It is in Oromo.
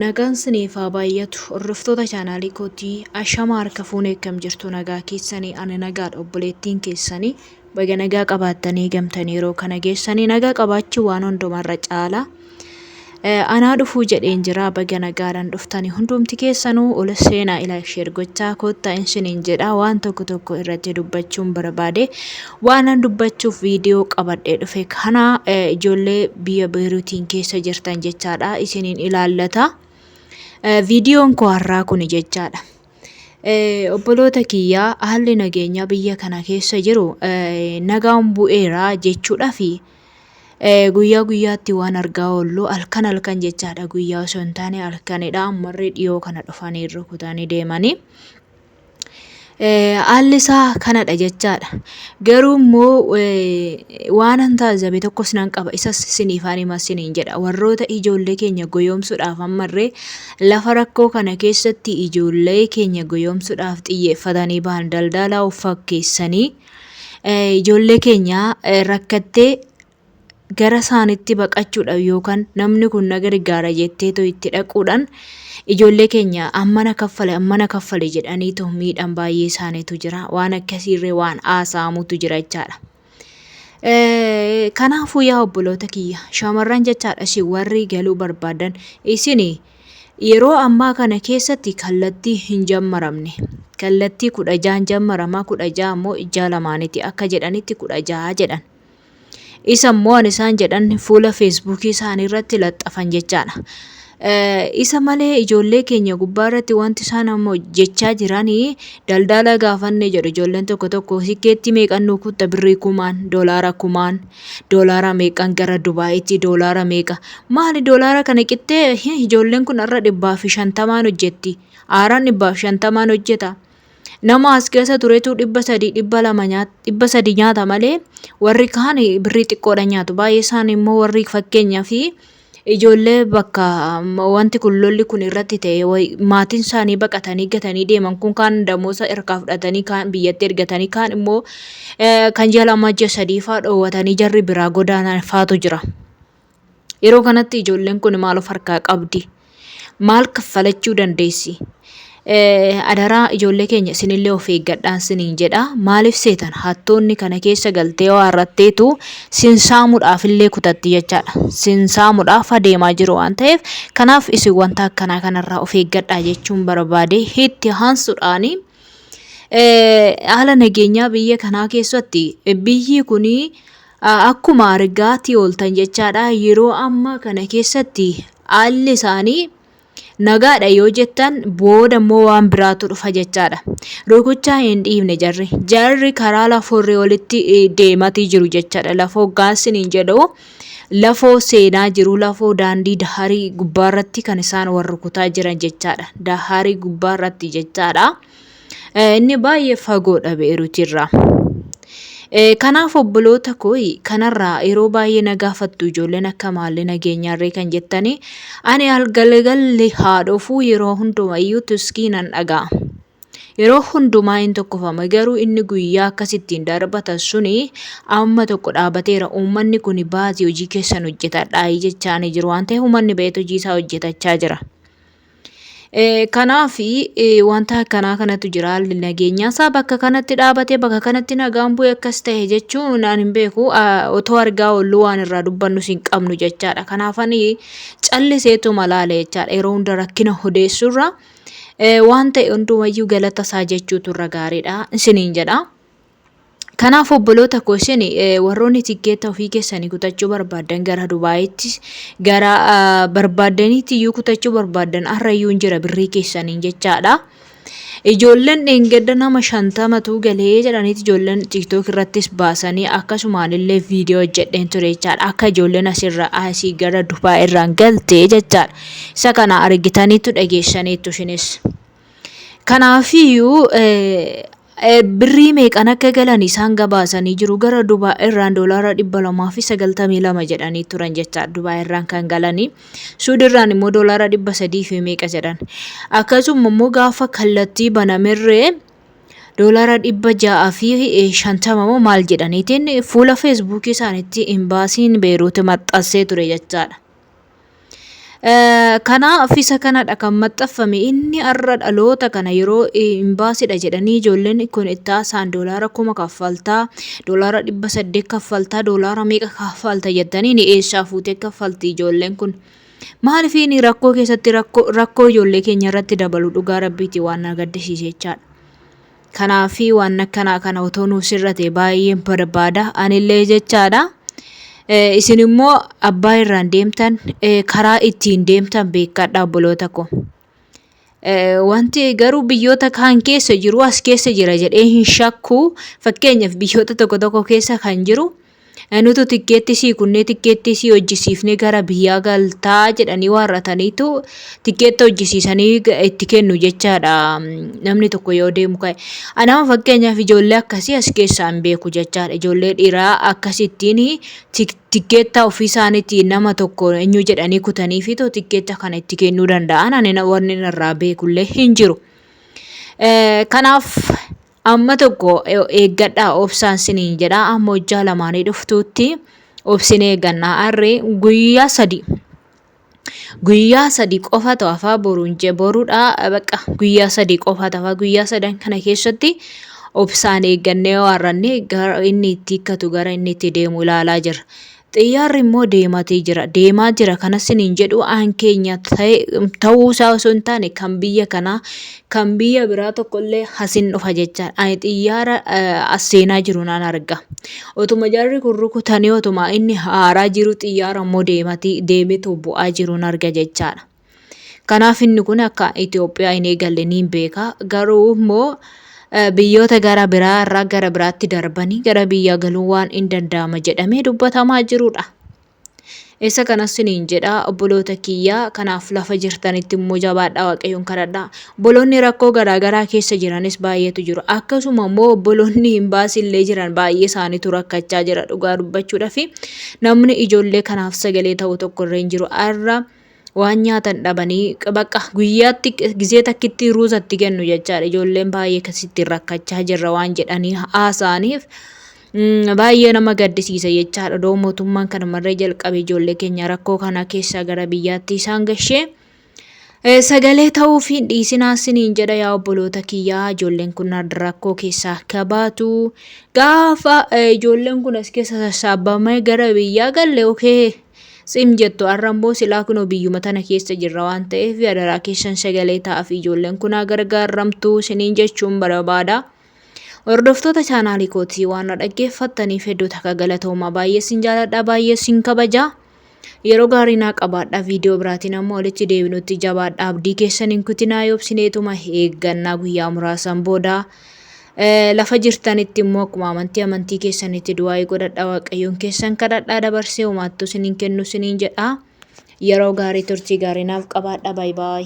Nagaan siniif haa baay'atu hordoftoota chaanaalii kootii, ashama harka fuunee, akkam jirtu? Nagaa keessanii? Ani nagaadha. Obboleettiin keessanii baga nagaa qabaattanii gamtanii yeroo kana geessanii. Nagaa qabaachuu waan hundumarra caala. Anaa dhufuu jedheen jira. Baga nagaadhaan dhuftanii hundumti keessanuu. Ol seenaa, ilaa share gochaa koottaa isiniin jedha. Waan tokko tokko irratti dubbachuun barbaade. Waanan dubbachuuf viidiyoo qabadhee dhufe kana ijoollee biyya Beeruutiin keessa jirtan jechaadha, isiniin ilaallata. Viidiyoon koo har'aa kuni jechaadha. Obboloota kiyyaa, haalli nageenyaa biyya kana keessa jiru nagaan bu'eera jechuudhaa fi guyyaa guyyaatti waan argaa oollu halkan halkan jechaadha. Guyyaa osoo hin taane halkanidha. Ammarri dhiyoo kana dhufanii rukutanii deemanii. Haalli isaa kanadha jechaadha. Garuu immoo waan taajjabe tokkos nan qaba. Isas isiniifan hima isiniin jedha. Warroota ijoollee keenya goyoomsuudhaaf ammarree lafa rakkoo kana keessatti ijoollee keenya goyoomsuudhaaf xiyyeeffatanii bahan, daldalaa of fakkeessanii ijoollee keenya rakkattee gara isaanitti baqachuudhaaf yookaan namni kun na gargaara jetteetoo itti dhaquudhaan ijoollee keenya ammana kaffale, ammana kaffale jedhaniitoo miidhaan baay'ee isaaniitu jira. Waan akkasiirree waan haasa'amutu jira jechaadha. Kanaafuu yaa obboloota kiyya, shamarran jechaadha, isin warri galuu barbaadan, isin yeroo ammaa kana keessatti kallattii hin jammaramne. Kallattii 16n jammarama, 16 immoo ijaa lamaaniiti akka jedhanitti 16 jedhan. Isa immoo an isaan jedhan fuula Feesbuukii isaanii irratti laxxafan jechaadha. Isa malee ijoollee keenya gubbaa irratti wanti isaan amma hojjechaa jiranii daldala gaafanne jedhu. Ijoolleen tokko tokko tikkeetti meeqan nuu kutta, birrii kumaan, doolaara kumaan, doolaara meeqan gara Dubaayitti, doolaara meeqa, maali doolaara kana qixxee? Ijoolleen kun har'a 150n hojjetti. Aaraan 150n hojjeta. Nama as keessa turetu 300, 200 nyaata, 300 nyaata malee warri kaan birrii xiqqoodha nyaatu. Baay'ee isaan immoo warri fakkeenyaa fi ijoollee bakka wanti kun, lolli kun irratti ta'e, maatiin isaanii baqatanii gatanii deeman kun, kaan damoosa harkaa fudhatanii, kaan biyyatti ergatanii, kaan immoo kan ji'a 2, ji'a 3 faa dhoowwatanii jarri biraa godaanan faatu jira. Yeroo kanatti ijoolleen kun maal of harkaa qabdi? Maal kaffalachuu dandeessi? Adaraa ijoollee keenya, isinillee of eeggadhaan isiniin jedha. Maaliif seetan, hattoonni kana keessa galtee waa irratteetu sin saamuudhaaf illee kutatti jechaadha. Sin saamuudhaaf adeemaa jiru waan ta'eef, kanaaf isin wanta akkanaa kanarraa of eeggadhaa jechuun barbaade. Itti haansuudhaani haala nageenyaa biyya kanaa keessatti, biyyi kunii akkuma argaatii ooltan jechaadha, yeroo ammaa kana keessatti haalli isaanii nagaadha yoo jettan, booda immoo waan biraatu dhufa jechaadha. Rukuchaa hin dhiifne jarri. Jarri karaa lafoorree olitti deematii jiru jechaadha. Lafoo gaasiniin jedhu lafoo seenaa jiru, lafoo daandii daharii gubbaarratti kan isaan wal rukutaa jiran jechaadha. Daharii gubbaarratti jechaadha. Inni baay'ee fagoodha Beeruutirraa. Kanaaf obboloota koo, kanarraa yeroo baay'ee na gaafattu ijoolleen, akka maalli nageenyaarree kan jettanii, ani galgalli haa dhufuu yeroo hundumayyuu tuskii nan dhaga'a. Yeroo hundumaa hin tokkofama, garuu inni guyyaa akkasittiin darbatan suni amma tokko dhaabateera. Uummanni kun baatii hojii keessan hojjetadhaa jechaanii jiru waan ta'eef, uummanni ba'eet hojii isaa hojjetachaa jira. Kanaaf wanta akkanaa kanatu jira. Haalli nageenyaa isaa bakka kanatti dhaabatee, bakka kanatti nagaan bu'e, akkas ta'e jechuun ani hin beeku. Otoo argaa oollu waan irraa dubbannus hin qabnu jechaadha. Kanaaf ani calliseetuma laale jechaadha. Yeroo hunda rakkina odeessuurra waan ta'e hundumayyuu galata isaa jechuutu irra gaariidha isiniin jedha. Kanaaf obboloota koo, isin warroonni tikkeetta ofii keessanii kutachuu barbaaddan, gara Dubaayitti, gara barbaaddaniitti iyyuu kutachuu barbaaddan, har'a iyyuu hin jira birrii keessaniin jechaadha. Ijoolleen dheengadda nama 50tu galee jedhaniiti ijoolleen TikTok irrattis baasanii, akkasumaan illee viidiyoo hojjedheen ture jechaadha. Akka ijoolleen asirra asii gara Dubaay irraan galte jechaadha. Isa kana argitaniitu, dhageessaniitu isinis. Kanaafiyyuu birrii meeqan akka galan isaan gabaasanii jiru. Gara Dubaay irraan doolaara 292 jedhanii turan jechaadha. Dubaay irraan kan galanii. Suudirraan immoo doolaara 300 fi meeqa jedhan. Akkasuma immoo gaafa kallattii banamerree doolaara 650 moo maal jedhaniitiin fuula Feesbuukii isaaniitti imbaasiin Beeruuti maxxansee ture jechaadha. Kanaaf isa kanadha kan maxxanfame inni har'a dhaloota kana yeroo imbaasidha jedhanii ijoolleen kun itti haasa'an doolaara 1000 kaffaltaa, doolaara 800 kaffaltaa, doolaara meeqa kaffalta jettanii ni eessaa fuutee kaffalti ijoolleen kun. Maaliif inni rakkoo keessatti rakkoo ijoollee keenya irratti dabalu dhugaa rabbiiti waan na gaddisiise jechaadha. Kanaaf waan akkanaa kana otoo nuuf sirrate baay'een barbaada anillee jechaadha. Isin immoo abbaa irraan deemtan karaa ittiin deemtan beekadha obboloota koo. Wanti garuu biyyoota kaan keessa jiru as keessa jira jedhee hin shakku. Fakkeenyaaf biyyoota tokko tokko keessa kan jiru Nutu tikkeetti sii kunnee tikkeetti sii hojjisiifnee gara biyyaa galtaa jedhanii waarrataniitu tikkeetta hojjisiisanii itti kennu jechaadha. Namni tokko yoo deemu ka'e. Anama fakkeenyaaf ijoollee akkasii as keessaa hin beeku jechaadha. Ijoollee dhiiraa akkasittiin tikkeetta ofii isaaniitiin nama tokko eenyu jedhanii kutanii fi tikkeetta kana itti kennuu danda'an ani wanni irraa beekullee hin jiru. Kanaaf Amma tokko eeggadhaa obsaan siniin jedha amma hojjaa lamaanii dhuftuutti obsinee eeggannaa harree guyyaa sadi guyyaa sadi qofatu hafaa boruun je boruudha bakka guyyaa sadi qofatu hafaa guyyaa sadan kana keessatti obsaan eeggannee waarrannee gara inni itti hiikkatu gara inni itti deemu ilaalaa jirra. Xiyyaarri immoo deematee jira. Deemaa jira kanas siniin jedhu aan keenya ta'uu isaa osoo hin taane kan biyya kanaa kan biyya biraa tokkollee asin dhufa jechaadha. Ani xiyyaara as seenaa jiru nan arga. Otuma jarri kun rukutanii otuma inni haaraa jiru xiyyaara immoo deematii deemetu bu'aa jiru nan arga jechaadha. Kanaaf inni kun akka Itoophiyaa hin eegalle niin beeka. Garuu immoo biyyoota gara biraa irraa gara biraatti darbanii gara biyyaa galuun waan hin danda'ama jedhamee dubbatamaa jirudha. Isa kanas siniin jedha obboloota kiyya kanaaf lafa jirtanitti immoo jabaadhaa waaqayyoon kadhadhaa. Obboloonni rakkoo garaa garaa keessa jiranis baay'eetu jiru. Akkasuma immoo obboloonni hin baasillee jiran baay'ee isaaniitu rakkachaa jira dhugaa dubbachuudhaaf. Namni ijoollee kanaaf sagalee ta'u tokko illee hin jiru. Har'a waan nyaatan dhabanii bakka guyyaatti gizee takkitti ruuza itti kennu jechaadha. Ijoolleen baay'ee akkasitti rakkachaa jirra waan jedhanii haasa'aniif baay'ee nama gaddisiisa jechaadha. Odoo mootummaan kanumarra jalqabe ijoollee keenya rakkoo kana keessaa gara biyyaatti isaan gashee sagalee ta'uuf hin dhiisinaa siniin jedha yaa obboloota kiyyaa ijoolleen kun rakkoo keessaa akka baatu gaafa ijoolleen kun as keessa sassaabamee gara biyyaa galle okee. Tsim jettu har'a immoo silaa kunoo biyyuma tana keessa jirra waan ta'eef adaraa keessan sagalee ta'aaf ijoolleen kun haa gargaaramtu isiniin jechuun barbaada. Hordoftoota chaanaalii kootii waan na dhaggeeffattaniif hedduu takka galatoomaa baay'ee sin jaaladha baay'ee sin kabaja. Yeroo gaarii naa qabaadha viidiyoo biraatiin amma walitti deebinutti jabaadha abdii keessan hin kutinaa yoobsineetuma eeggannaa guyyaa muraasan booda. Lafa jirtanitti immoo akkuma amantii amantii keessanitti du'aa'ii godhadhaa waaqayyoon keessan kadhadhaa dabarsee homaattuu isiniin kennu isiniin jedha. Yeroo gaarii turtii gaarii naaf qabaadha. Baay baay.